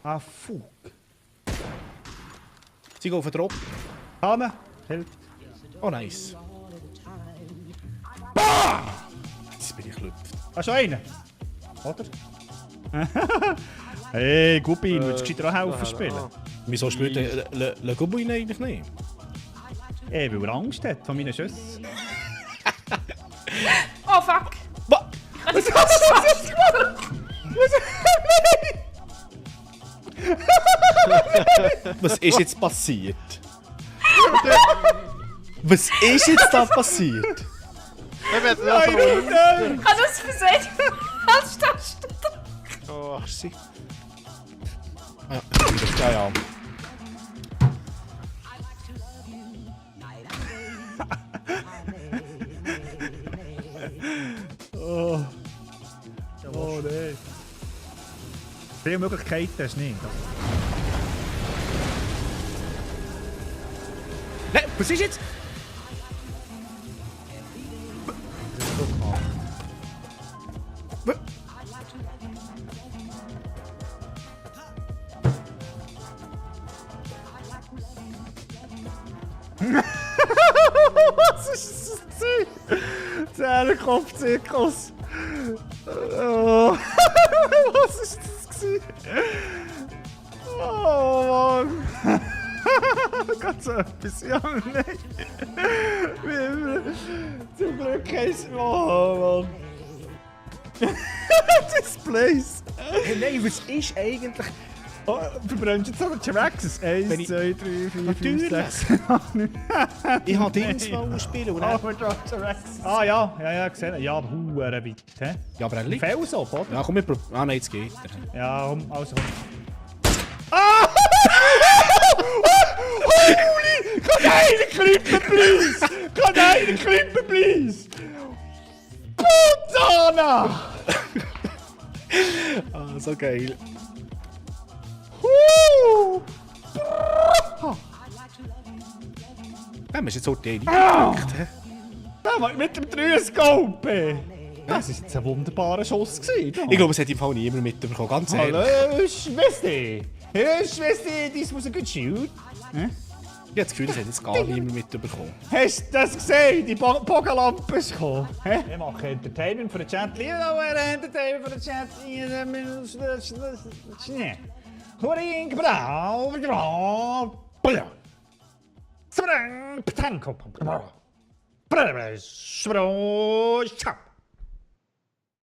Ah, fuck. Sie gehen auf den Drop. Hanne, hilft. Oh, nice. Bah! Jetzt bin ich geklüpft. Hast du einen? Oder? Hey, Guppi, du willst gescheiter auch helfen spielen? Wieso spielt der Le Gobuin eigentlich nicht? Ey, weil er Angst hat von meinen Schüssen. Oh fuck! Was? Was ist jetzt passiert? Was ist jetzt da passiert? Wir werden das rollen. Ich habe das versehen. Als Taste. Oh, Sie. Ja. Oh. Oh nein. Viele Möglichkeiten hast du nicht. Nein, was ist jetzt? Das ist gut gemacht. Was ist das? Zähnenkopf-Zirkus. Oh. Was ist das? Oh Mann. Ganz so etwas. Ja, nein. Wie immer. Zum Glück heisst oh Mann. Displays. Hey, nein, was ist eigentlich? Oh, du brennst jetzt noch den Traxxas. 1, Wenn ich- 2, 3, 4, 5, Natürlich. 6, 8, 9. Ich habe Dings spielen und dann... Overdrive Traxxas. Ah ja, gesehen. Ja, aber hure weit. Hä? Ja, aber er liegt. Fels ab, oder? Ja, komm, wir probieren. Ah nein, jetzt geht er. Ja, also komm. Ah! Holy! Kann einer klippen, please! Kann einer klippen, please! Puttana! Ah, so geil. Ja, wir sind jetzt so die gedrückt, hä? Ja, mit dem 3-Scope! Das war jetzt ein wunderbarer Schuss. Ich glaube, es hat im Fall niemand mitbekommen, ganz ehrlich. Hallo, Schwester! Hey, Schwester, das muss ein gut shoot. Ich habe das Gefühl, das hat jetzt gar niemand mitbekommen. Hast du das gesehen? Die Bogenlampe ist gekommen. Hä? Wir machen Entertainment für den Chat. Lieber Entertainment für den Chat. Schnee. Horing, brau, brau, brau. Sprang, Patanko, brau. Brau, brau,